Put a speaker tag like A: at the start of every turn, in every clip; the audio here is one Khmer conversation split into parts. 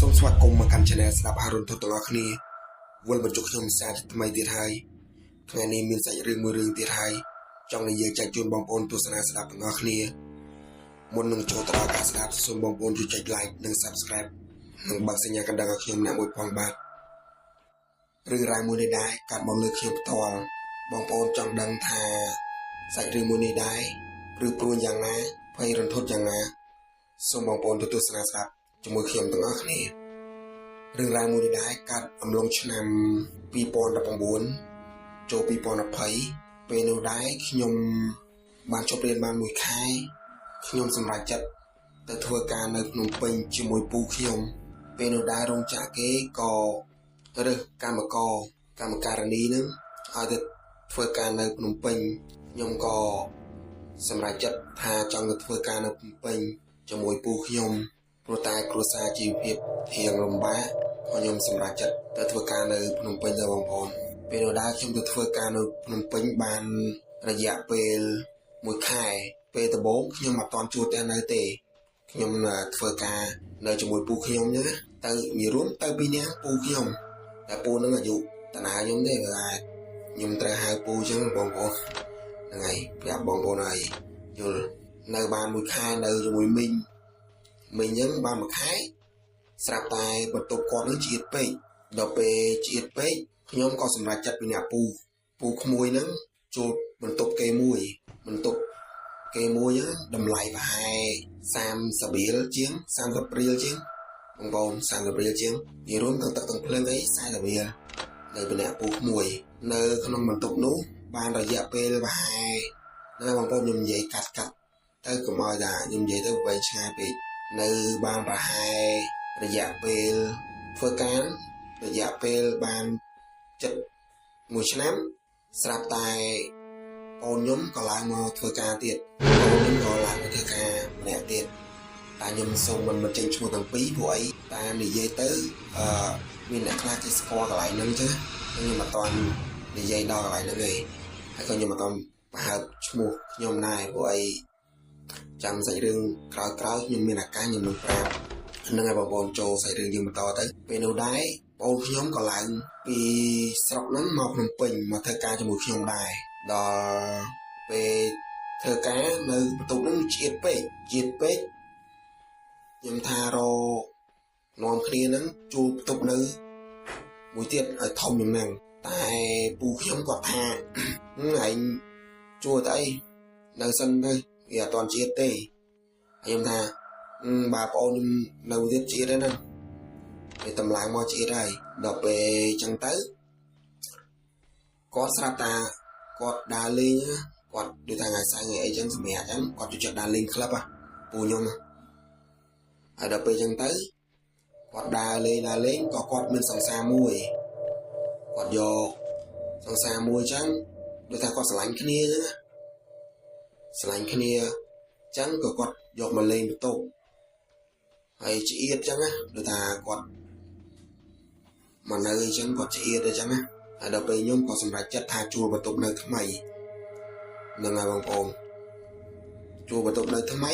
A: សូមស្វាគមន៍មកកាន់ Channel ស្ដាប់អារុនទទាំងអស់គ្នាវិលបញ្ចុះខ្ញុំសារជាថ្មីទៀតហើយថ្ងៃនេះមានសាច់រឿងមួយរឿងទៀតហើយចង់និយាយចែកជូនបងប្អូនទស្សនាស្ដាប់ទាំងអស់គ្នាមុននឹងចូលទៅដល់ការស្ដាប់សូមបងប្អូនជួយចុច Like និង Subscribe និងបើកសញ្ញាកណ្ដឹងឲ្យខ្ញុំអ្នកមួយផងបាទរឿងរ៉ាវមួយនេះដែរកាត់មកលើខ្ញុំផ្ទាល់បងប្អូនចង់ដឹងថាសាច់រឿងមួយនេះដែរឬព្រួយយ៉ាងណាភ័យរន្ធត់យ៉ាងណាសូមបងប្អូនទៅទស្សនាស្ដាប់ជាមួយខ្ញុំទាំងអស់គ្នា រឿងរ៉ាវមួយនេះដែរកាត់អំឡុងឆ្នាំ2019ចូល2020ពេលនោះដែរខ្ញុំបានជប់រៀនបានមួយខែខ្ញុំសម្រេចចិត្តទៅធ្វើការនៅភ្នំពេញជាមួយពូខ្ញុំពេលនោះដែររោងចក្រគេក៏រើសកម្មករកម្មការិនីនឹងឲ្យទៅធ្វើការនៅភ្នំពេញខ្ញុំក៏សម្រេចចិត្តថាចង់ទៅធ្វើការនៅភ្នំពេញជាមួយពូខ្ញុំព្រោះតែគ្រួសារជីវភាពរៀងលំបាកក៏ខ្ញុំសម្រេចចិត្តទៅធ្វើការនៅភ្នំពេញទៅបងប្អូនពេលនោះដែរខ្ញុំទៅធ្វើការនៅភ្នំពេញបានរយៈពេលមួយខែពេលដំបូងខ្ញុំអត់ទាន់ជួលផ្ទះនៅទេខ្ញុំធ្វើការនៅជាមួយពូខ្ញុំចឹងណាទៅនិយាយរួមទៅពីរនាក់ពូខ្ញុំតែពូនឹងអាយុតាណាខ្ញុំទេបើខ្ញុំត្រូវហៅពូចឹងបងប្អូនហ្នឹងហើយប្រាប់បងប្អូនហើយយល់នៅបានមួយខែនៅជាមួយមីងមីងចឹងបានមួយខែស្រាប់តែបន្ទប់គាត់នឹងជាតិពេកដល់ពេលជាតិពេកខ្ញុំក៏សម្រេចចិត្តពីអ្នកពូពូក្មួយហ្នឹងចូលបន្ទប់គេមួយបន្ទប់គេមួយហ្នឹងតម្លៃប្រហែល30រៀលជាង30រៀលជាងបងប្អូន30រៀលជាងនិយាយរួមទាំងទឹកទាំងភ្លើងអី40រៀលនៅពីអ្នកពូក្មួយនៅក្នុងបន្ទប់នោះបានរយៈពេលប្រហែលណាបងប្អូនខ្ញុំនិយាយកាត់កាត់ទៅកុំឲ្យថាខ្ញុំនិយាយទៅវែងឆ្ងាយពេកនៅបានប្រហែលរយៈពេលធ្វើការរយៈពេលបានចិត្តមួយឆ្នាំស្រាប់តែបងខ្ញុំក៏ឡើងមកធ្វើការទៀតបងខ្ញុំក៏ឡើងមកធ្វើការម្នាក់ទៀតតែខ្ញុំសូមមិនបញ្ចេញឈ្មោះទាំងពីរព្រោះអីតែនិយាយទៅអឺមានអ្នកខ្លះគេស្គាល់កន្លែងហ្នឹងចឹងខ្ញុំអត់ទាន់និយាយដល់កន្លែងហ្នឹងទេហើយក៏ខ្ញុំអត់ទាន់ប្រហើបឈ្មោះខ្ញុំដែរព្រោះអីចាំសាច់រឿងក្រោយៗខ្ញុំមានឱកាសខ្ញុំនឹងប្រាប់ហ្នឹងហើយបងប្អូនចូលសាច់រឿងយើងបន្តទៅពេលនោះដែរបងខ្ញុំក៏ឡើងពីស្រុកហ្នឹងមកភ្នំពេញមកធ្វើការជាមួយខ្ញុំដែរដល់ពេលធ្វើការនៅបន្ទប់ហ្នឹងជាតិពេកជាតិពេកខ្ញុំថារនាំគ្នាហ្នឹងជួលបន្ទប់នៅមួយទៀតឲ្យធំជាងហ្នឹងតែពូខ្ញុំគាត់ថា ឯងជួលទៅអីនៅសិនទៅវាអត់ទាន់ជាតិទេហើយខ្ញុំថាបើប្អូនខ្ញុំនៅទៀតជាតិហ្នឹងវាតម្លើងមកជាតិហើយដល់ពេលចឹងទៅគាត់ស្រាប់តាគាត់ដើរលេងគាត់ដូចថាថ្ងៃសៅរ៍ថ្ងៃអីចឹងសម្រាប់ចឹងគាត់ចូលចិត្តដើរលេងក្លឹបពូខ្ញុំហើយដល់ពេលចឹងទៅគាត់ដើរលេងដើរលេងក៏គាត់មានសង្សារមួយគាត់យកសង្សារមួយចឹងដូចថាគាត់ស្រឡាញ់គ្នាចឹងណាស្រឡាញ់គ្នាចឹងក៏គាត់យកមកលេងបន្ទប់ហើយឆ្អៀតចឹងណាដូចថាគាត់មកនៅអីចឹងគាត់ឆ្អៀតអីចឹងណាហើយដល់ពេលខ្ញុំក៏សម្រេចចិត្តថាជួលបន្ទប់នៅថ្មីហ្នឹងហើយបងប្អូនជួលបន្ទប់នៅថ្មី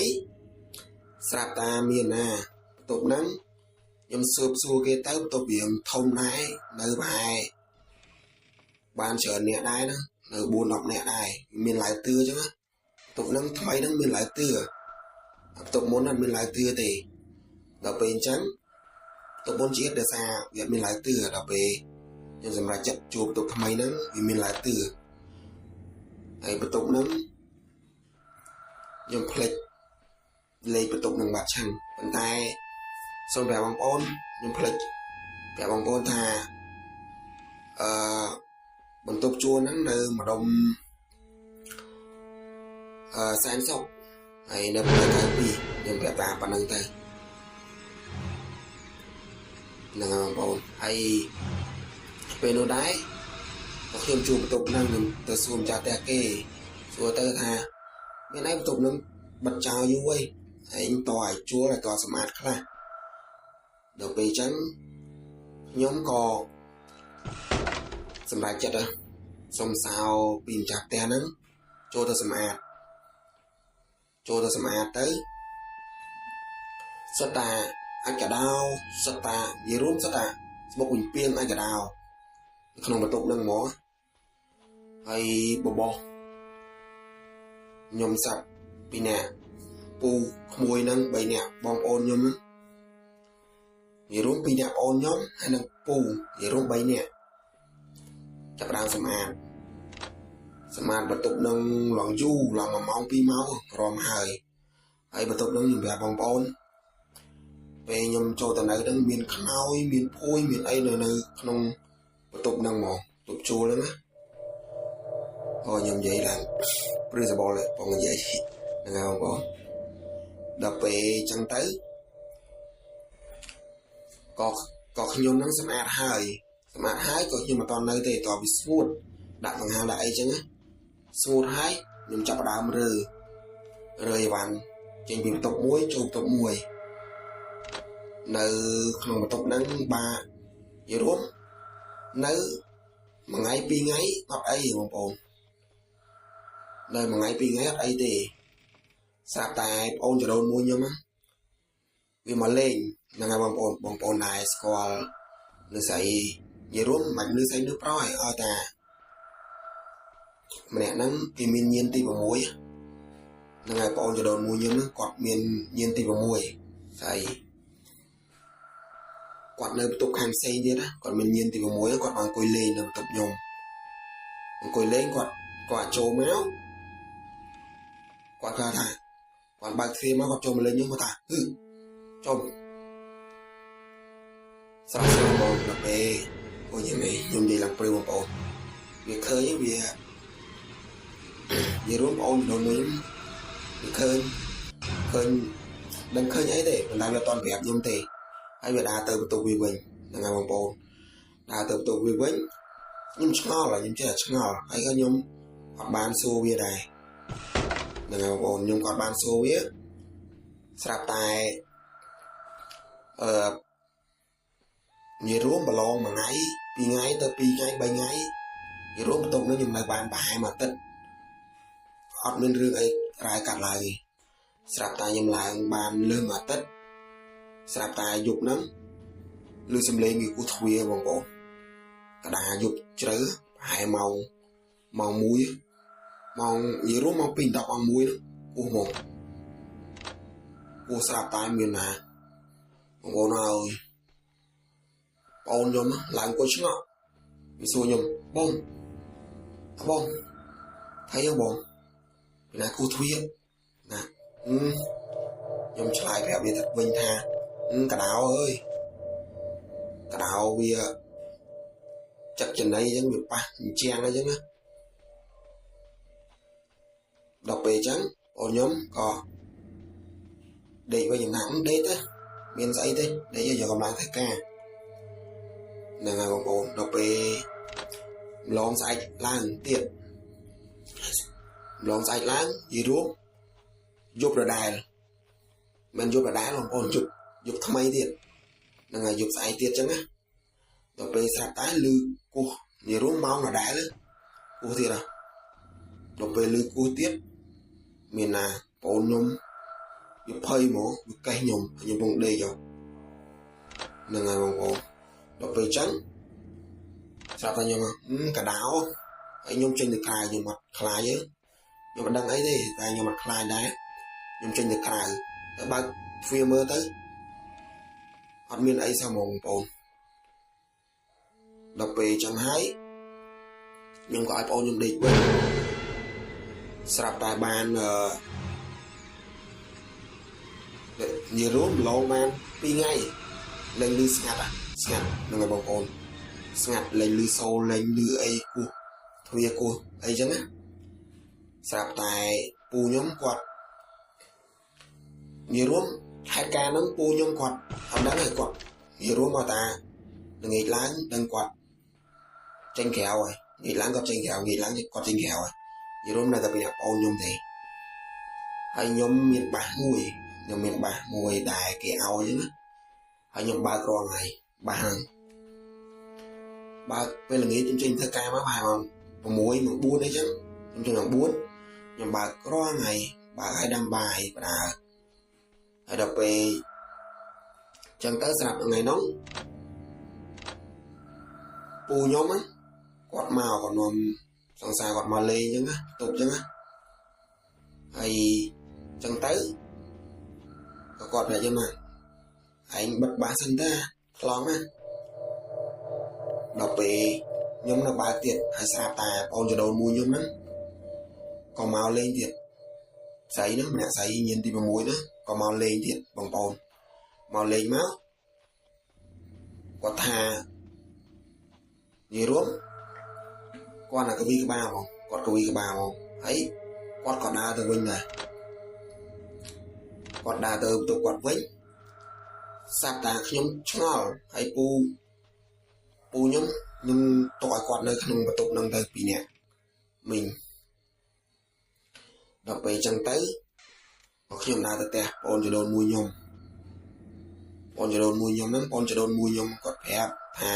A: ស្រាប់តាមានណាបន្ទប់ហ្នឹងខ្ញុំស៊ើបសួរគេទៅបន្ទប់រៀងធំដែរនៅប្រហែលបានច្រើនអ្នកដែរហ្នឹងនៅ4 10នាក់ដែរមានឡាវទឿចឹងណាបន្ទប់ហ្នឹងថ្មីហ្នឹងមានឡាវទឿបន្ទប់មុនអត់មានឡាវទឿទេដល់ពេលអញ្ចឹងបន្ទប់មុនជាតិដោយសារវាអត់មានឡាវទឿដល់ពេលខ្ញុំសម្រេចចិត្តជួលបន្ទប់ថ្មីហ្នឹងវាមានឡាវទឿហើយបន្ទប់ហ្នឹងខ្ញុំភ្លេចលេខបន្ទប់នឹងបាត់ឆាំងប៉ុន្តែសូមប្រាប់បងប្អូនខ្ញុំភ្លេចប្រាប់បងប្អូនថាអឺបន្ទប់ជួលហ្នឹងនៅម្ដុំអឺសែនសុខហើយនៅផ្លូវ92ខ្ញុំប្រាប់តាមប៉ុណ្្នឹងទៅហ្នឹងហើយបងប្អូនហើយពេលនោះដែរក៏ខ្ញុំជួលបន្ទប់ហ្នឹងខ្ញុំទៅសួរម្ចាស់ផ្ទះគេសួរទៅថាមានអីបន្ទប់ហ្នឹងបិទចោលយូរហើយហើយតឲ្យជួលឲ្យតសម្អាតខ្លះដល់ពេលអញ្ចឹងខ្ញុំក៏សម្រេចចិត្តសុំសោពីម្ចាស់ផ្ទះហ្នឹងចូលទៅសម្អាតចូលទៅសម្អាតទៅសុទ្ធតែ អាចកដោសិតតានិយាយរួមសិតតាស្បុកវិញពីងអាចកដោក្នុងបន្ទប់ហ្នឹងហ្មងហើយបបោះខ្ញុំសាប់ពីរនាក់ពូក្មួយហ្នឹង3នាក់បងប្អូនខ្ញុំហ្នឹងនិយាយរួម2នាក់ប្អូនខ្ញុំហើយនឹងពូនិយាយរួម3នាក់ចាប់ផ្ដើមសម្អាតសម្អាតបន្ទប់នឹងឡងយូរឡង1ម៉ោង2ម៉ោងរំហើយហើយបន្ទប់នឹងខ្ញុំប្រាប់បងប្អូនពេលខ្ញុំចូលទៅនៅហ្នឹងមានខ្នើយមានភួយមានអីនៅក្នុងបន្ទប់ហ្នឹងហ្មងបន្ទប់ជួលហ្នឹងណាអូខ្ញុំនិយាយឡើងព្រឺសបល់បងនិយាយហ្នឹងហើយបងប្អូនដល់ពេលអញ្ចឹងទៅក៏ខ្ញុំហ្នឹងសម្អាតហើយសម្អាតហើយក៏ខ្ញុំមិនតន់នៅទេតវាស្ងួតដាក់ដង្ហាដាក់អីចឹងណាស្ងួតហើយខ្ញុំចាប់ផ្ដើមរើរើអីវ៉ាន់ចេញពីបន្ទប់មួយចូលបន្ទប់មួយនៅក្នុងបន្ទប់ហ្នឹងបានិយាយរួមនៅមួយថ្ងៃពីរថ្ងៃអត់អីបងប្អូននៅមួយថ្ងៃពីរថ្ងៃអត់អីទេស្រាប់តែប្អូនចរូនមួយខ្ញុំហ្នឹងវាមកលេងហ្នឹងហើយបងប្អូនបងប្អូនដែរស្គាល់នៅស្អីនិយាយរួមមិនលឺស្អីលឺប្រយឲ្យតាម្នាក់ហ្នឹងគេមានញៀនទី6ហ្នឹងហើយបងប្អូនចដូនមួយខ្ញុំហ្នឹងគាត់មានញៀនទី6ស្អីគាត់នៅបន្ទប់ខាងផ្សេងទៀតណាគាត់មានញៀនទី6គាត់បានអង្គុយលេងនៅបន្ទប់ខ្ញុំអង្គុយលេងគាត់គាត់ចូលមកគាត់ថាគាត់បើកទ្វារមកគាត់ចូលមកលេងខ្ញុំគាត់ថាហឺចុំស្រស់ស្រាយបងដល់ពេលអូយយ៉ាងនេះខ្ញុំនិយាយឡើងព្រឺបងប្អូនវាឃើញវានិយាយរួមបងប្អូនចដូនមួយវាឃើញឃើញដឹងឃើញអីទេប៉ុន្តែវាអត់តន់ប្រាប់ខ្ញុំទេហើយវាដើរទៅបន្ទប់វាវិញហ្នឹងហើយបងប្អូនដើរទៅបន្ទប់វាវិញខ្ញុំឆ្ងល់ខ្ញុំចេះតែឆ្ងល់ហើយក៏ខ្ញុំអត់បានសួរវាដែរហ្នឹងហើយបងប្អូនខ្ញុំក៏អត់បានសួរវាស្រាប់តែអឺនិយាយរួមប្រឡងមួយថ្ងៃពីរថ្ងៃទៅ2ថ្ងៃ3ថ្ងៃនិយាយរួមបន្ទប់នោះខ្ញុំនៅបានប្រហែលមួយអាទិត្យអត់មានរឿងអីរ៉ាយកាត់ឡើយស្រាប់តែខ្ញុំឡើងបានលើសមួយអាទិត្យស្រាប់តែយប់ហ្នឹងឮសំឡេងគេគោះទ្វារបងប្អូនកដាយប់ជ្រៅប្រហែលម៉ោងម៉ោង1ម៉ោងនិយាយរួមម៉ោង2 10ម៉ោង1ហ្នឹងគោះមកគោះស្រាប់តែមានណាបងប្អូនហើយបងខ្ញុំឡើងអង្គុយឆ្ងក់វាសួរខ្ញុំបងបងថៃហ្នឹងបងពីណាគោះទ្វារណាខ្ញុំឆ្លើយប្រាប់វាវិញថាកដោអើយកដោវាចឹកចំណៃអញ្ចឹងវាប៉ះអញ្ចឹងអញ្ចឹងណាដល់ពេលអញ្ចឹងបងខ្ញុំក៏ដេកវិញយ៉ាងណាដេកទៅមានស្អីទេដេកយកកម្លាំងធ្វើការហ្នឹងហើយបងប្អូនដល់ពេលម្លងស្អែកឡើងទៀតម្លងស្អែកឡើងនិយាយរួមយប់ដដែលមិនយប់ដដែលបងប្អូនយប់យប់ថ្មីទៀតហ្នឹងហើយយប់ស្អែកទៀតអញ្ចឹងណាដល់ពេលស្រាប់តែឮគោះនិយាយរួមម៉ោងដដែលគោះទៀតហ៎ដល់ពេលឮគោះទៀតមានណាបងខ្ញុំវាភ័យហ្មងវាកេះខ្ញុំខ្ញុំពងដេកហ្នឹងហើយបងប្អូនដល់ពេលអញ្ចឹងស្រាប់តែខ្ញុំកដោហើយខ្ញុំចេញទៅក្រៅខ្ញុំអត់ខ្លាចទេខ្ញុំមិនដឹងអីទេតែខ្ញុំអត់ខ្លាចដែរខ្ញុំចេញទៅក្រៅទៅបើកទ្វារមើលទៅអត់មានអីសោះហ្មងបងប្អូនដល់ពេលអញ្ចឹងហើយខ្ញុំក៏ឲ្យបងខ្ញុំដេកវិញស្រាប់តែបានអឺនិយាយរួមឡងបាន2ថ្ងៃលែងលឺស្ងាត់ស្ងាត់ហ្នឹងហើយបងប្អូនស្ងាត់លែងលឺសូរលែងលឺអីគោះទ្វារគោះអីចឹងណាស្រាប់តែពូខ្ញុំគាត់និយាយរួមហេតុការណ៍ហ្នឹងពូខ្ញុំគាត់អត់ដឹងទេគាត់និយាយរួមមកតាល្ងាចឡើងដឹងគាត់ចេញក្រៅហើយងាកឡើងគាត់ចេញក្រៅងាកឡើងគាត់ចេញក្រៅហើយនិយាយរួមនៅតែពីអ្នកប្អូនខ្ញុំទេហើយខ្ញុំមានបាសមួយខ្ញុំមានបាសមួយដែលគេឲ្យចឹងណាហើយខ្ញុំបើករាល់ថ្ងៃបាសហ្នឹងបើកពេលល្ងាចខ្ញុំចេញធ្វើការមកប្រហែលម៉ោង6ម៉ោង4អីចឹងខ្ញុំចេញម៉ោង4ខ្ញុំបើករាល់ថ្ងៃបើកឲ្យដាំបាយបដើហើយដល់ពេល ចឹងទៅស្រាប់ថ្ងៃនោះពូខ្ញុំហ្នឹងគាត់មកគាត់នាំសង្សារគាត់មកលេងចឹងណាទប់ចឹងណាហើយចឹងទៅក៏គាត់ប្រាប់ខ្ញុំថាឯងបិទបាសសិនតាខ្លងណាដល់ពេលខ្ញុំនៅបើកទៀតហើយស្រាប់តែបងចដូនមួយខ្ញុំហ្នឹងក៏មកលេងទៀតស្រីហ្នឹងម្នាក់ស្រីញៀនទី6ហ្នឹងក៏មកលេងទៀតបងប្អូនមកលេងមកគាត់ថានិយាយរួមគាត់ណាកវីក្បាលហ្មងគាត់កវីក្បាលហ្មងហើយគាត់ក៏ដើរទៅវិញដែរគាត់ដើរទៅបន្ទប់គាត់វិញស្រាប់តែខ្ញុំឆ្ងល់ហើយពូខ្ញុំខ្ញុំទុកឲ្យគាត់នៅក្នុងបន្ទប់ហ្នឹងទៅពីរនាក់មីងដល់ពេលចឹងទៅក៏ខ្ញុំដើរទៅផ្ទះបងចដូនមួយខ្ញុំបងចដូនមួយខ្ញុំហ្នឹងបងចដូនមួយខ្ញុំគាត់ប្រាប់ថា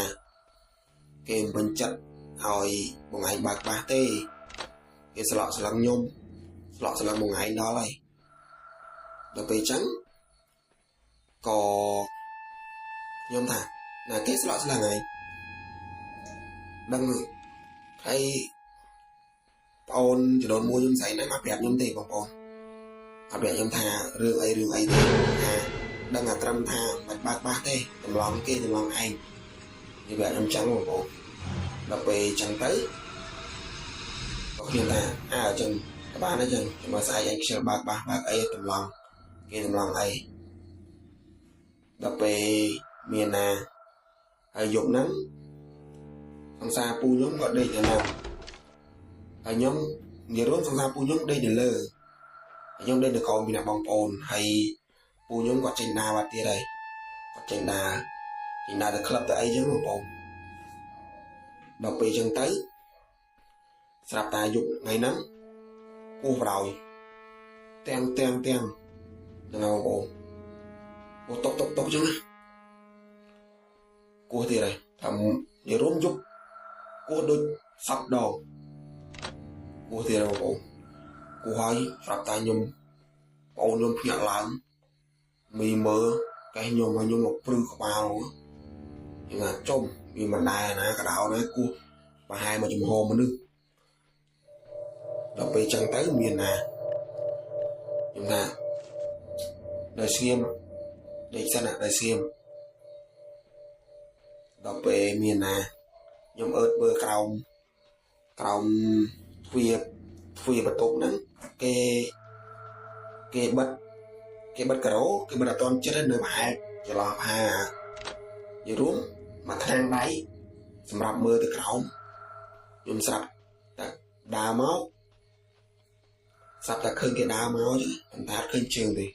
A: គេមិនពេញចិត្តឲ្យបងឯងបើកបាសទេគេស្លក់ស្លឹងខ្ញុំស្លក់ស្លឹងបងឯងដល់ហើយដល់ពេលចឹងក៏ខ្ញុំថាណាគេស្លក់ស្លឹងហើយដឹងហើយប្អូនចដូនមួយខ្ញុំស្អីហ្នឹងអត់ប្រាប់ខ្ញុំទេបងប្អូនអត់ប្រាប់ខ្ញុំថារឿងអីរឿងអីទេថាដឹងតែត្រឹមថាមិនបើកបាសទេតម្លងគេតម្លងឯងនិយាយខ្ញុំចឹងបងប្អូនដល់ពេលចឹងទៅក៏ខ្ញុំថាអើចឹងក៏បានដែរចឹងចាំមើលស្អែកឯងខ្ជិលបើកបាសបើកអីតម្លងគេតម្លងអីដល់ពេលមានណាហើយយប់ហ្នឹងសង្សារពូខ្ញុំក៏ដេកនៅហ្នឹងហើយខ្ញុំនិយាយរួមសង្សារពូខ្ញុំដេកនៅលើហើយខ្ញុំដេកនៅក្រោមពីអ្នកបងប្អូនហើយពូខ្ញុំគាត់ចេញដើរបាត់ទៀតហើយគាត់ចេញដើរទៅក្លឹបទៅអីចឹងបងប្អូនដល់ពេលចឹងទៅស្រាប់តែយប់ថ្ងៃហ្នឹងគោះប្រោយទាំងទាំងទាំងហ្នឹងបងប្អូនគោះតុកតុកតុកចឹងណាគោះទៀតហើយថានិយាយរួមយប់គោះដូចសពដងគោះទៀតបងប្អូនគោះហើយស្រាប់តែខ្ញុំបងខ្ញុំភ្ញាក់ឡើងមីមើលកេះខ្ញុំឲ្យខ្ញុំមកព្រឺក្បាលខ្ញុំថាចំវាមិនដែរណាកដោណាគោះប្រហែលមកចំហមនុស្សដល់ពេលចឹងទៅមានណាខ្ញុំថាដល់ស្ងៀមដេកសិនណាដល់ស្ងៀមដល់ពេលមានណាខ្ញុំអើតមើលក្រោមទ្វារបន្ទប់ហ្នឹងគេគេបិទការ៉ូគេបិទអត់ទាន់ចិត្តនៅប្រហែលចន្លោះប្រហែលនិយាយរួមមួយខាងដៃសម្រាប់មើលទៅក្រោមខ្ញុំស្រាប់តែដើរមកស្រាប់តែឃើញគេដើរមកចឹងប៉ុន្តែអត់ឃើញជើងទេ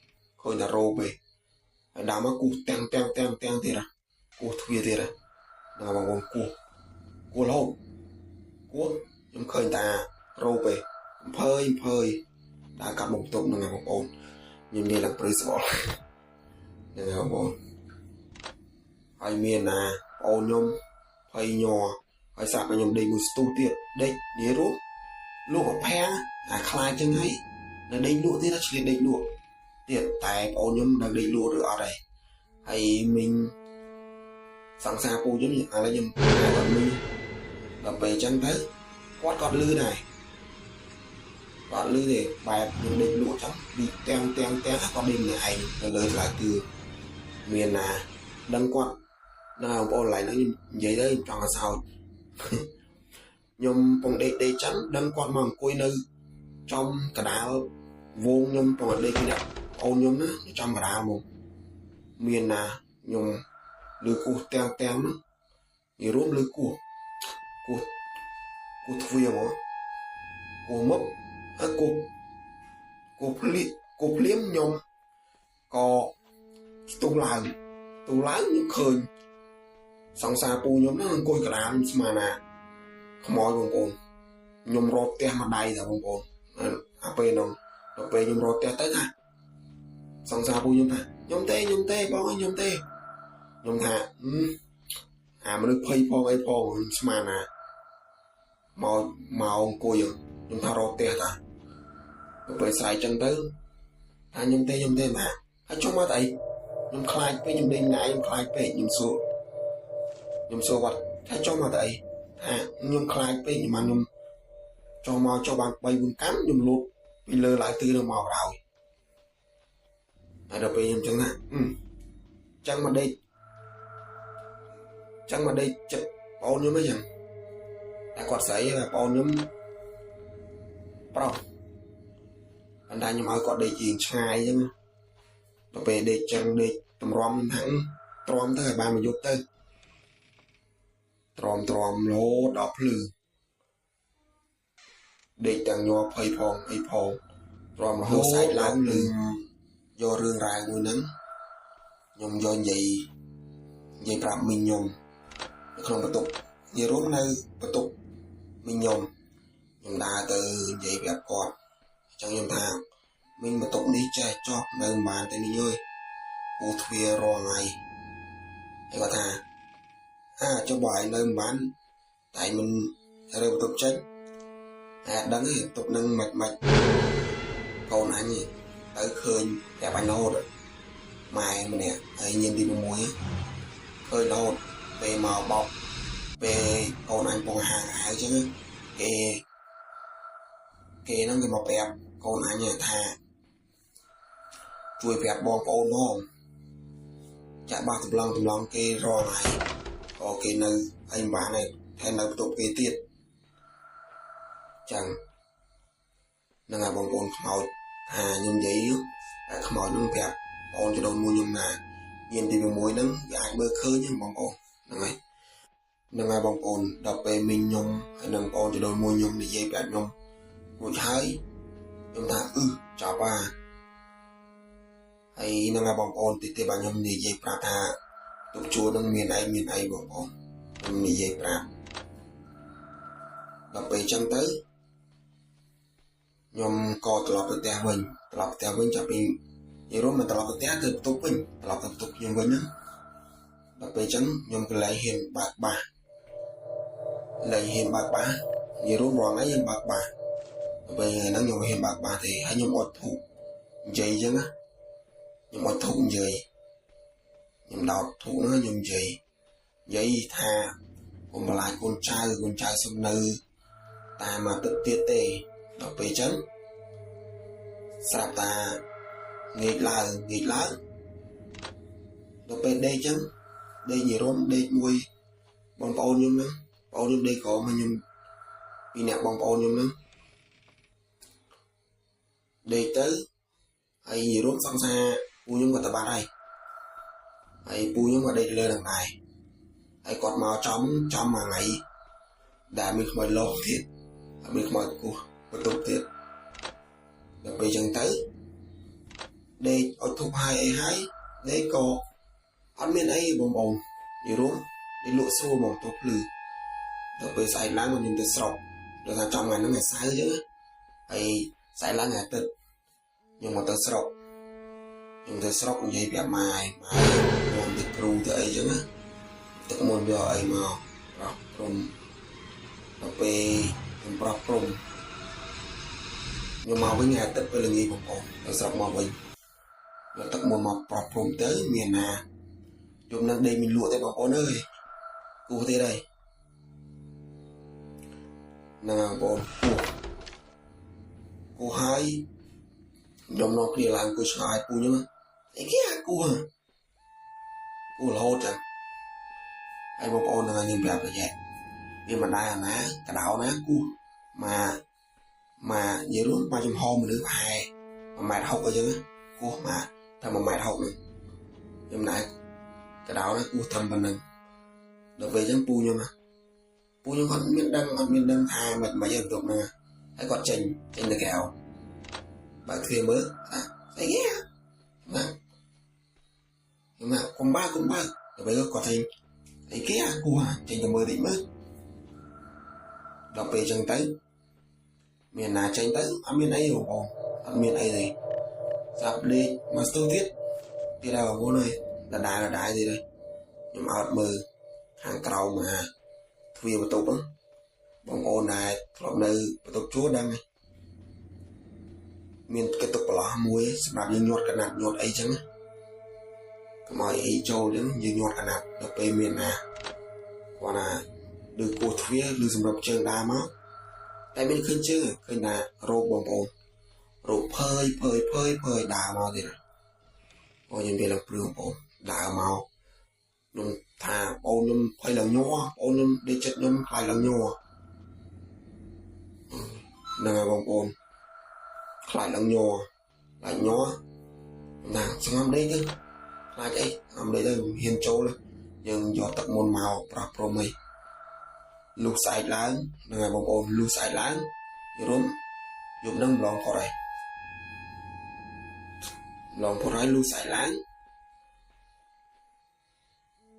A: ឃើញតែរ៉ូបទេហើយដើរមកគោះទាំងទាំងទាំងទាំងទៀតគោះទ្វារទៀតណាបងប្អូនគោះគោះរហូតគោះខ្ញុំឃើញតារ៉ូបទេអំភើយដើរកាត់មុខបន្ទប់ហ្នឹងបងប្អូនខ្ញុំនិយាយឡើងព្រឺស្បល់ហ្នឹងបងប្អូនហើយមានណាបងអូនខ្ញុំភ័យញ័រហើយស្រាប់តែខ្ញុំដេកមួយស្ទុះទៀតដេកនិយាយរួមលក់អភាំងអាខ្លាចចឹងហើយនៅដេកលក់ទៀតឆ្លៀតដេកលក់ទៀតតែបងអូនខ្ញុំនៅដេកលក់ឬអត់ហើយហើយមីងសង្សារពូខ្ញុំឥឡូវខ្ញុំគាត់មីងដល់ពេលចឹងទៅគាត់លឺដែរគាត់លឺទេបែបខ្ញុំដេកលក់ចឹងពីទាំងទាំងទាំងគាត់ដេកម្នាក់ឯងទៅលើថ្លៃគឺមានណាដឹងគាត់ដល់បងប្អូនឡើយហ្នឹងខ្ញុំនិយាយទៅចង់ឲ្យសើចខ្ញុំពងដេកចឹងដឹងគាត់មកអង្គុយនៅចំកដាលវងខ្ញុំពងដេកនេះអូនខ្ញុំណាចំកដាលមកមានណាខ្ញុំលឺគោះទាំងទាំងហ្នឹងនិយាយរួមលឺគោះគោះគោះទ្វារហ្មងគោះមកហើយគោះគោះភ្លៀមខ្ញុំក៏ស្ទុះឡើងខ្ញុំឃើញសង្សារពូខ្ញុំហ្នឹងអង្គុយកដាលខ្ញុំស្មានណាខ្មោចបងប្អូនខ្ញុំរត់ផ្ទះមួយដៃតាបងប្អូនអាពេលហ្នឹងដល់ពេលខ្ញុំរត់ផ្ទះទៅថាសង្សារពូខ្ញុំថាខ្ញុំទេបងអើយខ្ញុំទេខ្ញុំថាអាមនុស្សភ័យផងអីផងខ្ញុំស្មានណាមកអង្គុយខ្ញុំថារត់ផ្ទះតាដល់ពេលស្រែកចឹងទៅថាខ្ញុំទេណាហើយចុះមកតែអី ខ្ញុំខ្លាចពេកខ្ញុំដេកណាខ្ញុំខ្លាចពេកខ្ញុំសួរគាត់ថាចុះមកទៅអីថាខ្ញុំខ្លាចពេកខ្ញុំបានខ្ញុំចុះមកចុះបាន3 4កាំខ្ញុំលូតពីលើឡើងទឺនឹងមកក្រោយហើយដល់ពេលខ្ញុំចឹងណាចឹងមកដេកចឹងមកដេកចិត្តបងខ្ញុំអីចឹងតែគាត់ស្រីបងខ្ញុំប្រុសប៉ុន្តែខ្ញុំឲ្យគាត់ដេកជាងឆ្ងាយចឹងដល់ពេលដេកចឹងដេកតម្រាំហ្នឹងទ្រាំទៅឲ្យបានមួយយប់ទៅទ្រាំទ្រាំលោដល់ភ្លឺដេកទាំងញ័រភ័យផងអីផងទ្រាំរហូតស្អែកឡើងភ្លឺយករឿងរ៉ាវមួយហ្នឹងខ្ញុំយកនិយាយនិយាយប្រាប់មីងខ្ញុំនៅក្នុងបន្ទប់និយាយរួមនៅបន្ទប់មីងខ្ញុំខ្ញុំដើរទៅនិយាយប្រាប់គាត់អញ្ចឹងខ្ញុំថាមីងបន្ទប់នេះចេះចោះនៅមិនបានទេមីងអើយពូទ្វាររាល់ថ្ងៃហើយគាត់ថាអាចុះបើឯងនៅមិនបានតែមិនរើបន្ទប់ចេញតែអត់ដឹងទេបន្ទប់នឹងមិនមិនកូនអញទៅឃើញប្រាប់អញរហូតម៉ែម្នាក់ហើយញៀនទី6ឃើញរហូតពេលមកបោកពេលកូនអញពងហាងអាវអញ្ចឹងគេគេហ្នឹងគេមកប្រាប់កូនអញថាជួយប្រាប់បងប្អូនផងចាក់បាសតម្លងតម្លងគេរាល់ថ្ងៃក៏គេនៅអីមិនបានដែរថែមនៅបន្ទប់គេទៀតចឹងហ្នឹងហើយបងប្អូនខ្មោចថាខ្ញុំនិយាយតែខ្មោចហ្នឹងប្រាប់បងចដូនមួយខ្ញុំណាញៀនទី6ហ្នឹងវាអាចមើលឃើញហ្នឹងបងប្អូនហ្នឹងហើយហ្នឹងហើយបងប្អូនដល់ពេលមីងខ្ញុំហើយនឹងបងចដូនមួយខ្ញុំនិយាយប្រាប់ខ្ញុំរួចហើយខ្ញុំថាអឺចប់អាហើយហ្នឹងហើយបងប្អូនតិចទៀតបាទខ្ញុំនិយាយប្រាប់ថាទុកជួរនឹងមានអីមានអីបងប្អូនខ្ញុំនិយាយប្រាប់ដល់ពេលចឹងទៅខ្ញុំក៏ត្រឡប់ទៅផ្ទះវិញត្រឡប់ផ្ទះវិញចាប់ពីនិយាយរួមមិនត្រឡប់ទៅផ្ទះទៅបន្ទប់វិញត្រឡប់ទៅបន្ទប់ខ្ញុំវិញហ្នឹងដល់ពេលចឹងខ្ញុំក៏លែងហ៊ានបើកបាសលែងហ៊ានបើកបាសនិយាយរួមរាល់ថ្ងៃហ៊ានបើកបាសដល់ពេលហ្នឹងខ្ញុំហ៊ានបើកបាសទេហើយខ្ញុំអត់ធូបនិយាយចឹងណាខ្ញុំអត់ធូបនិយាយខ្ញុំដោតធូបហ្នឹងខ្ញុំនិយាយនិយាយថាកុំបន្លាចកូនចៅកូនចៅសុំនៅតាមអាទិត្យទៀតទេដល់ពេលចឹងស្រាប់តាងាកឡើងងាកឡើងដល់ពេលដេកចឹងដេកនិយាយរួមដេកមួយបងប្អូនខ្ញុំហ្នឹងបងខ្ញុំដេកក្រោមហើយខ្ញុំពីរអ្នកបងប្អូនខ្ញុំហ្នឹងដេកទៅហើយនិយាយរួមសង្សារពូខ្ញុំក៏ទៅបាត់ហើយហើយពូខ្ញុំក៏ដេកលើនឹងដែរហើយគាត់មកចំចំមួយថ្ងៃដែលមានខ្មោចលោទៀតហើយមានខ្មោចគោះបន្ទប់ទៀតដល់ពេលចឹងទៅដេកឲ្យធប់ហើយអីហើយដេកក៏អត់មានអីបងប្អូននិយាយរួមដេកលក់ស្រួលហ្មងទោះភ្លឺដល់ពេលស្អែកឡើងខ្ញុំទៅស្រុកដល់ថាចំថ្ងៃហ្នឹងថ្ងៃសៅរ៍ចឹងហើយស្អែកឡើងថ្ងៃអាទិត្យខ្ញុំមកទៅស្រុកខ្ញុំទៅស្រុកនិយាយប្រាប់ម៉ែម៉ែខ្ញុំទៅគ្រូទៅអីចឹងណាទឹកមុនយកអីមកប្រោះព្រំដល់ពេលខ្ញុំប្រោះព្រំខ្ញុំមកវិញថ្ងៃអាទិត្យពេលល្ងាចបងប្អូនទៅស្រុកមកវិញយកទឹកមុនមកប្រោះព្រំទៅមានណាយប់នឹងដេកមានលក់ទេបងប្អូនអើយគោះទៀតហើយហ្នឹងហើយបងប្អូនគោះគោះហើយខ្ញុំនាំគ្នាឡើងអង្គុយឆ្លើយពូខ្ញុំអីគេអាគោះគោះរហូតចឹងហើយបងប្អូនហ្នឹងខ្ញុំប្រាប់ទៅយ៉ែវាមិនដែរអាណាកដោណាគោះមកមកនិយាយរួមមកចំហមនុស្សប្រហែល1ម៉ែត្រ60អីចឹងគោះមកតែ1ម៉ែត្រ60ហ្នឹងខ្ញុំដែរកដោណាគោះត្រឹមប៉ុណ្្នឹងដល់ពេលចឹងពូខ្ញុំណាពូខ្ញុំគាត់មានដឹងអត់មានដឹងថាមិនមិនអីបន្ទប់ហ្នឹងហើយគាត់ចេញចេញទៅក្រៅបើកទ្វារមើលថាស្អីគេណាខ្ញុំណាកុំបើកកុំបើកដល់ពេលគាត់ចេញអីគេអាគោះចេញទៅមើលតិចមើលដល់ពេលចឹងទៅមានណាចេញទៅអត់មានអីបងប្អូនអត់មានអីទេស្រាប់ដេកមកស្ទុះទៀតទៀតហើយបងប្អូនអើយដដែលដដែលទៀតហើយខ្ញុំអត់មើលខាងក្រោមអាទ្វារបន្ទប់ហ្នឹងបងប្អូនដែលធ្លាប់នៅបន្ទប់ជួលដឹងហើយមានគេទុកប្រឡោះមួយសម្រាប់យើងញាត់កណាត់ញាត់អីចឹងក កុំឲ្យអីចូលអញ្ចឹងយើងញាត់កណាត់ដល់ពេលមានណាគាត់ណាឬគោះទ្វារឬសម្រាប់ជើងដើរមកតែមានឃើញជើងឃើញថារោគបងប្អូនរោគភើយភើយភើយភើយដើរមកទៀតអូខ្ញុំនិយាយឡើងព្រឺបងប្អូនដើរមកខ្ញុំថាបងខ្ញុំភ័យឡើងញ័របងខ្ញុំដេកចិត្តខ្ញុំខ្លាចឡើងញ័រហ្នឹងហើយបងប្អូនខ្លាចឡើងញ័រខ្លាចញ័រណាស្ងំដេកទៅខ្លាចអីស្ងំដេកទៅហ៊ានចូលយើងយកទឹកមុនមកប្រោះព្រំអីលុះស្អែកឡើងហ្នឹងហើយបងប្អូនលុះស្អែកឡើងរុំយប់ហ្នឹងម្លងផុតហើយម្លងផុតហើយលុះស្អែកឡើង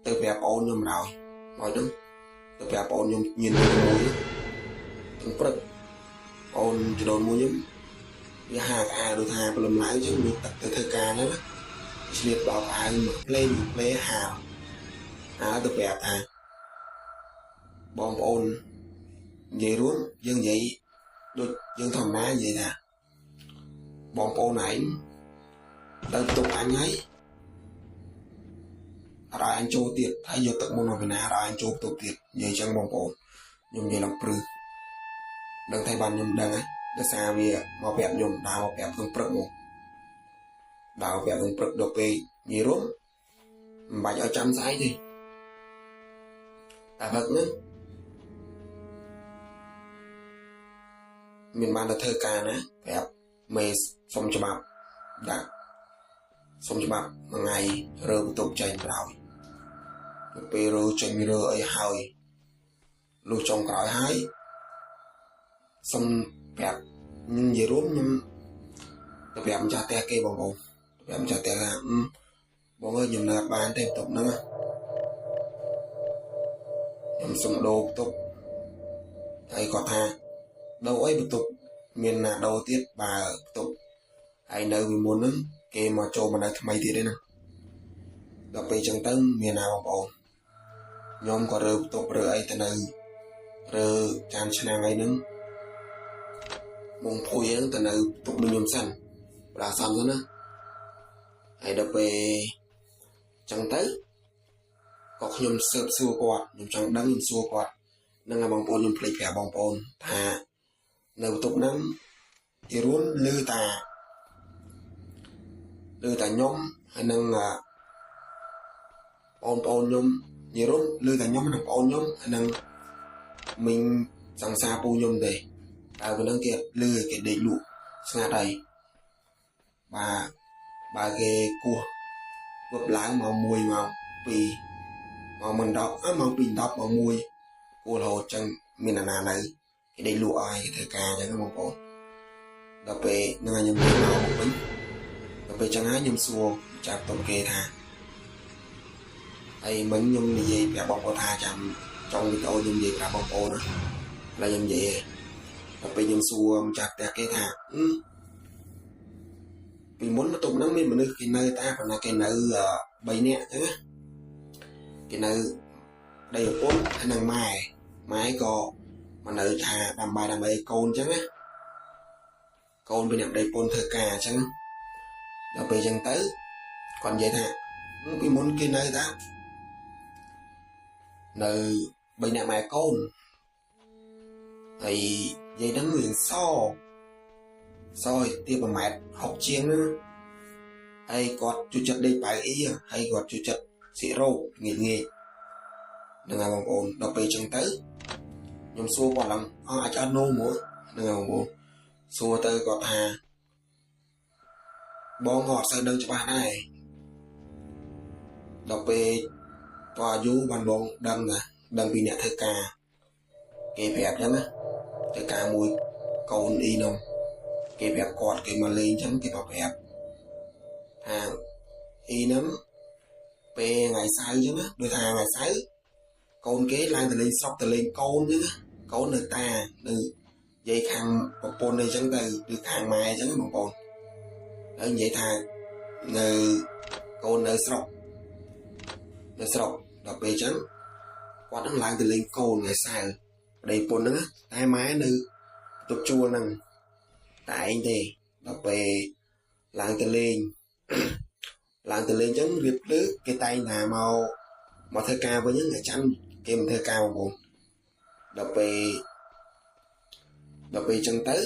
A: ទៅប្រាប់អូនខ្ញុំហើយមកហ្នឹងទៅប្រាប់អូនខ្ញុំញៀនមួយទាំងព្រឹកអូនចដូនមួយខ្ញុំវាហាក្អាដូចថាព្រលឹមឡើងអញ្ចឹងមានទឹកទៅធ្វើការហ្នឹងណាឆ្លៀតបោកអាវមកភ្លេងភ្លេហាលហាលទៅប្រាប់ថាបងប្អូននិយាយរួមយើងនិយាយដូចយើងធម្មតានិយាយថាបងប្អូនឯងទៅផ្ទុកអញហើយអរអញចូលទៀតហើយយកទឹកមុនមកពីណាអរអញចូលផ្ទុកទៀតនិយាយចឹងបងប្អូនខ្ញុំនិយាយឡើងព្រឺដឹងតែបានខ្ញុំដឹងហើយដោយសារវាមកប្រាប់ខ្ញុំដើរមកប្រាប់ក្នុងព្រឹកមកដើរប្រាប់ក្នុងព្រឹកដល់ពេលនិយាយរួមមិនបាច់ឲ្យចាំស្អែកទេតែព្រឹកហ្នឹងមានបានទៅធ្វើការណាប្រាប់មេសុំច្បាប់ដាក់សុំច្បាប់មួយថ្ងៃរើបន្ទប់ចេញក្រោយពេលរើចេញរើអីហើយលុះចុងក្រោយហើយសុំប្រាប់និយាយរួមខ្ញុំទៅប្រាប់ម្ចាស់ផ្ទះគេបងប្អូនប្រាប់ម្ចាស់ផ្ទះថាបងអើយខ្ញុំនៅអត់បានទេបន្ទប់ហ្នឹងខ្ញុំសុំដូរបន្ទប់ហើយគាត់ថាដូរអីបន្ទប់មានណាដូរទៀតបើបន្ទប់ហើយនៅពីមុនហ្នឹងគេមកចូលមកនៅថ្មីទៀតទេណាដល់ពេលចឹងទៅមានណាបងប្អូនខ្ញុំក៏រើបន្ទប់រើអីទៅនៅរើចានឆ្នាំងអីហ្នឹងមុងភួយហ្នឹងទៅនៅបន្ទប់ខ្ញុំសិនប្រាសំសិនណាហើយដល់ពេលចឹងទៅក៏ខ្ញុំស៊ើបសួរគាត់ខ្ញុំចង់ដឹងខ្ញុំសួរគាត់នឹងឲ្យបងប្អូនខ្ញុំភ្លេចប្រាប់បងប្អូនថានៅបន្ទប់ហ្នឹងជារួមឮតាខ្ញុំហើយនឹងបងប្អូនខ្ញុំនិយាយរួមឮតែខ្ញុំនិងបងប្អូនខ្ញុំហើយនឹងមីងសង្សារពូខ្ញុំទេតែប៉ុណ្្នឹងគេឮគេដេកលក់ស្ងាត់ហើយបាទបើគេគោះវឹបឡើងម៉ោង1ម៉ោង2ម៉ោងមិន10អើម៉ោង2 10ម៉ោង1គោះរហូតចឹងមានអាណានៅគេដេកលក់ឲ្យគេធ្វើការចឹងបងប្អូនដល់ពេលហ្នឹងខ្ញុំទៅមកវិញដល់ពេលចឹងហើយខ្ញុំសួរចាប់តុំគេថាហើយមិញខ្ញុំនិយាយប្រាប់បងប្អូនថាចាំចង់វីដេអូខ្ញុំនិយាយប្រាប់បងប្អូនណាហើយខ្ញុំនិយាយដល់ពេលខ្ញុំសួរម្ចាស់ផ្ទះគេថាពីមុនបន្ទប់ហ្នឹងមានមនុស្សគេនៅតាប៉ុន្តែគេនៅ3នាក់ចឹងណាគេនៅប្តីប្រពន្ធហើយនឹងម៉ែម៉ែក៏មកនៅថាដើម្បីកូនចឹងណាកូនពីអ្នកប្តីប្រពន្ធធ្វើការចឹងដល់ពេលចឹងទៅគាត់និយាយថាពីមុនគេនៅតានៅ3នាក់ម៉ែកូនហើយនិយាយហ្នឹងរឿងសសឲ្យទៀប1ម៉ែត្រ60ជាងហ្នឹងហើយគាត់ជួយចិត្តដេកប៉ៅអ៊ីហើយគាត់ជួយចិត្តស៊ីរោគងាយងាយហ្នឹងហើយបងប្អូនដល់ពេលចឹងទៅខ្ញុំសួរគាត់ឡើងអស់អាចអត់នោមកហ្នឹងហើយបងប្អូនសួរទៅគាត់ថាបងក៏អត់សូវដឹងច្បាស់ដែរដល់ពេលតអាយុបានបងដឹងណាដឹងពីអ្នកធ្វើការគេប្រាប់ចឹងណាធ្វើការមួយកូនអ៊ីនោះគេប្រាប់គាត់គេមកលេងចឹងគេមកប្រាប់ថាអ៊ីហ្នឹងពេលថ្ងៃសៅរ៍ចឹងណាដូចថាថ្ងៃសៅរ៍កូនគេឡើងទៅលេងស្រុកទៅលេងកូនចឹងណាកូននៅតានៅនិយាយខាងប្រពន្ធអីចឹងទៅឬខាងម៉ែចឹងបងប្អូនហើយនិយាយថានៅកូននៅស្រុកដល់ពេលចឹងគាត់នឹងឡើងទៅលេងកូនថ្ងៃសៅរ៍ប្តីប្រពន្ធហ្នឹងតែម៉ែនៅបន្ទប់ជួលហ្នឹងតែឯងទេដល់ពេលឡើងទៅលេង ឡើងទៅលេងអញ្ចឹងរៀបភ្លឺគេតែងថាមកមកធ្វើការវិញហ្នឹងថ្ងៃច័ន្ទគេមិនធ្វើការបងប្អូនដល់ពេលដល់ពេលអញ្ចឹងទៅ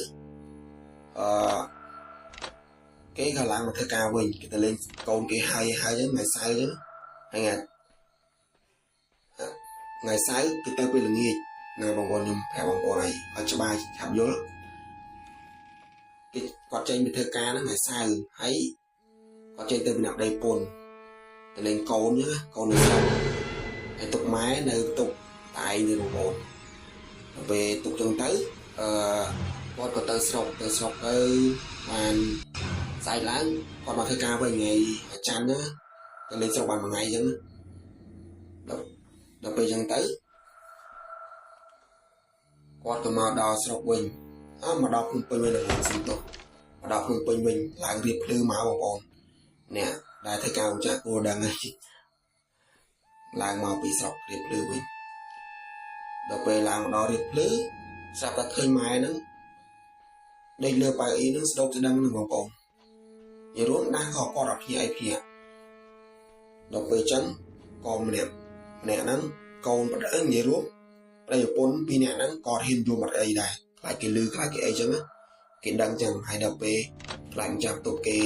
A: អឺគេក៏ឡើងមកធ្វើការវិញគេទៅលេងកូនគេហើយហើយអញ្ចឹងថ្ងៃសៅរ៍អញ្ចឹងហើយថ្ងៃថ្ងៃសៅរ៍គេទៅពេលល្ងាចណាបងប្អូនខ្ញុំប្រាប់បងប្អូនឲ្យឲ្យច្បាស់ឆាប់យល់គេគាត់ចេញទៅធ្វើការហ្នឹងថ្ងៃសៅរ៍ហើយគាត់ចេញទៅពីអ្នកប្តីប្រពន្ធទៅលេងកូនអញ្ចឹងណាកូននៅស្រុកហើយទុកម៉ែនៅទុកតែឯងទេបងប្អូនដល់ពេលទុកចឹងទៅអឺគាត់ក៏ទៅស្រុកទៅស្រុកទៅបានស្អែកឡើងគាត់មកធ្វើការវិញថ្ងៃច័ន្ទណាទៅលេងស្រុកបានមួយថ្ងៃអញ្ចឹងដល់ដល់ពេលចឹងទៅគាត់ក៏មកដល់ស្រុកវិញអើមកដល់ភ្នំពេញវិញដល់សំទោសមកដល់ភ្នំពេញវិញឡើងរៀបភ្លឺមកបងប្អូនអ្នកដែលធ្វើការរោងចក្រគួរដឹងហើយឡើងមកពីស្រុករៀបភ្លឺវិញដល់ពេលឡើងមកដល់រៀបភ្លឺស្រាប់តែឃើញម៉ែហ្នឹងដេកលើប៉ៅអ៊ីហ្នឹងស្ដោកស្ដឹងហ្នឹងបងប្អូននិយាយរួមដាស់ក៏គាត់អត់ភ្ញាក់អីភ្ញាក់ដល់ពេលចឹងក៏ម្នាក់ម្នាក់ហ្នឹងកូនប្តីនិយាយរួមប្តីប្រពន្ធពីរនាក់ហ្នឹងក៏ហ៊ានយំអត់អីដែរខ្លាចគេលឺខ្លាចគេអីចឹងណាគេដឹងចឹងហើយដល់ពេលខ្លាចម្ចាស់បន្ទប់គេ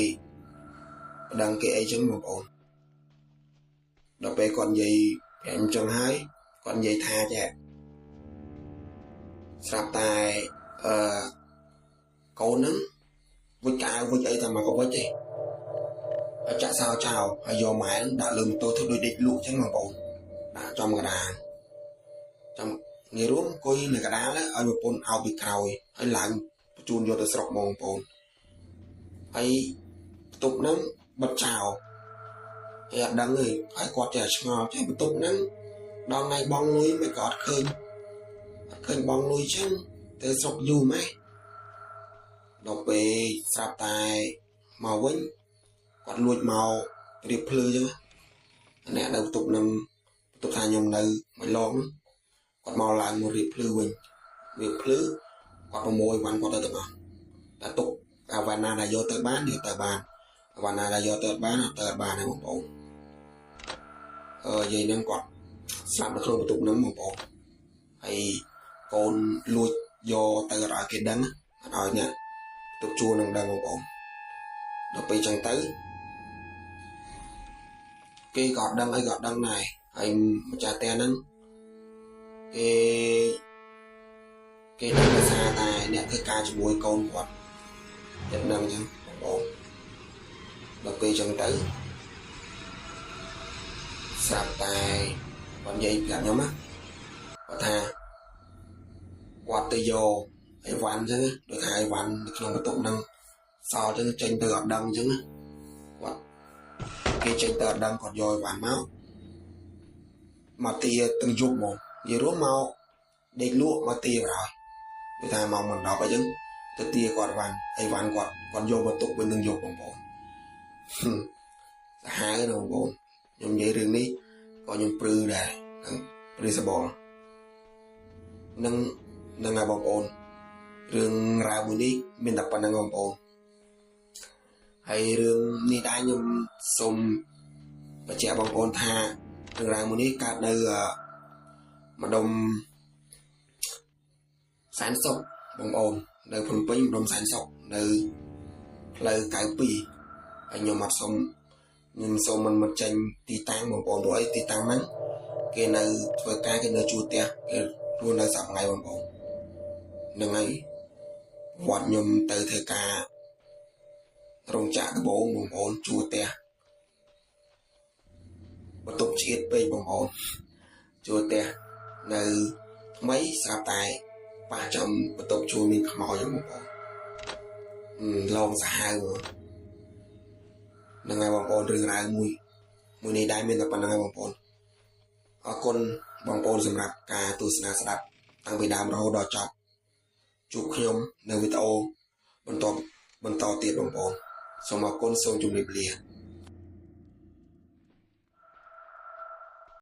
A: ប្តឹងគេអីចឹងបងប្អូនដល់ពេលគាត់និយាយប្រាប់អញ្ចឹងហើយគាត់និយាយថាចេះស្រាប់តែអឺកូនហ្នឹងវិចកៅវិចអីតែមកក៏វិចទេហើយចាក់សោចោលហើយយកម៉ែហ្នឹងដាក់លើម៉ូតូធ្វើដូចដេកលក់ចឹងបងប្អូនដាក់ចំកណ្ដាលចំងាយរួមអង្គុយនៅកណ្ដាលឲ្យប្រពន្ធអោបពីក្រោយហើយឡើងបញ្ជូនយកទៅស្រុកបងប្អូនហើយបន្ទប់ហ្នឹងបិទចោលហើយអត់ដឹងទេហើយគាត់ចេះឆ្ងល់ចេះបន្ទប់ហ្នឹងដល់ថ្ងៃបងលុយមិនក៏អត់ឃើញអត់ឃើញបងលុយចឹងទៅស្រុកយូរម៉េះដល់ពេលស្រាប់តែមកវិញគាត់លួចមករៀបភ្លឺចឹងអ្នកនៅបន្ទប់ហ្នឹងបន្ទប់ថាខ្ញុំនៅមួយឡងគាត់មកឡើងមករៀបភ្លឺវិញរៀបភ្លឺគាត់ប្រមូលអីវ៉ាន់គាត់ទៅទាំងអស់តែទុកអាវ៉ាន់ណាដែលយកទៅបានយកទៅបានអាវ៉ាន់ណាដែលយកទៅបានអត់ទៅអត់បានទេបងប្អូនអឺយាយហ្នឹងគាត់ស្លាប់នៅក្នុងបន្ទប់ហ្នឹងបងប្អូនហើយកូនលួចយកទៅអត់ឲ្យគេដឹងអត់ឲ្យអ្នកបន្ទប់ជួលនឹងដឹងបងប្អូនដល់ពេលចឹងទៅគេក៏អត់ដឹងអីក៏អត់ដឹងដែរហើយម្ចាស់ផ្ទះហ្នឹងគេគេដឹងដោយសារតែអ្នកធ្វើការជាមួយកូនគាត់ចិត្តដឹងចឹងបងប្អូនដល់ពេលចឹងទៅស្រាប់តែគាត់និយាយប្រាប់ខ្ញុំណាគាត់ថាគាត់ទៅយកអីវ៉ាន់ចឹងដូចថាអីវ៉ាន់នៅក្នុងបន្ទប់ហ្នឹងសល់ចឹងចេញទៅអត់ដឹងចឹងណាគាត់គេចេញទៅអត់ដឹងគាត់យកអីវ៉ាន់មកមកទាទាំងយប់ហ្មងនិយាយរួមមកដេកលក់មកទាបណ្ដោយដូចថាម៉ោងមិន10អីចឹងទៅទាគាត់វ៉ាន់អីវ៉ាន់គាត់គាត់យកមកទុកវិញនឹងយប់បងប្អូនសាហាវណាស់បងប្អូនខ្ញុំនិយាយរឿងនេះក៏ខ្ញុំព្រឺដែរនឹងព្រឺសបល់នឹងនឹងហើយបងប្អូនរឿងរ៉ាវមួយនេះមានតែប៉ុណ្្នឹងបងប្អូនហើយរឿងនេះដែរខ្ញុំសូមបញ្ជាក់បងប្អូនថារឿងរ៉ាវមួយនេះកើតនៅម្ដុំសែនសុខបងប្អូននៅភ្នំពេញម្ដុំសែនសុខនៅផ្លូវ92ហើយខ្ញុំអត់សូមខ្ញុំសូមមិនមកចេញទីតាំងបងប្អូនព្រោះអីទីតាំងហ្នឹងគេនៅធ្វើការគេនៅជួលផ្ទះគេរស់នៅសប្តាហ៍ថ្ងៃបងប្អូនហ្នឹងហើយវត្តខ្ញុំទៅធ្វើការរោងចក្រដំបូងបងប្អូនជួលផ្ទះបន្ទប់ឆ្អៀតពេកបងប្អូនជួលផ្ទះនៅថ្មីស្រាប់តែប៉ះចំបន្ទប់ជួលមានខ្មោចហ្នឹងបងប្អូនឡងសាហាវហ្នឹងហើយបងប្អូនរឿងរ៉ាវមួយមួយនេះដែរមានតែប៉ុណ្្នឹងហើយបងប្អូនអរគុណបងប្អូនសម្រាប់ការទស្សនាស្ដាប់តាំងពីដើមរហូតដល់ចប់ជួបខ្ញុំនៅវីដេអូបន្តបន្តទៀតបងប្អូនសូមអរគុណសូមជម្រាបលា។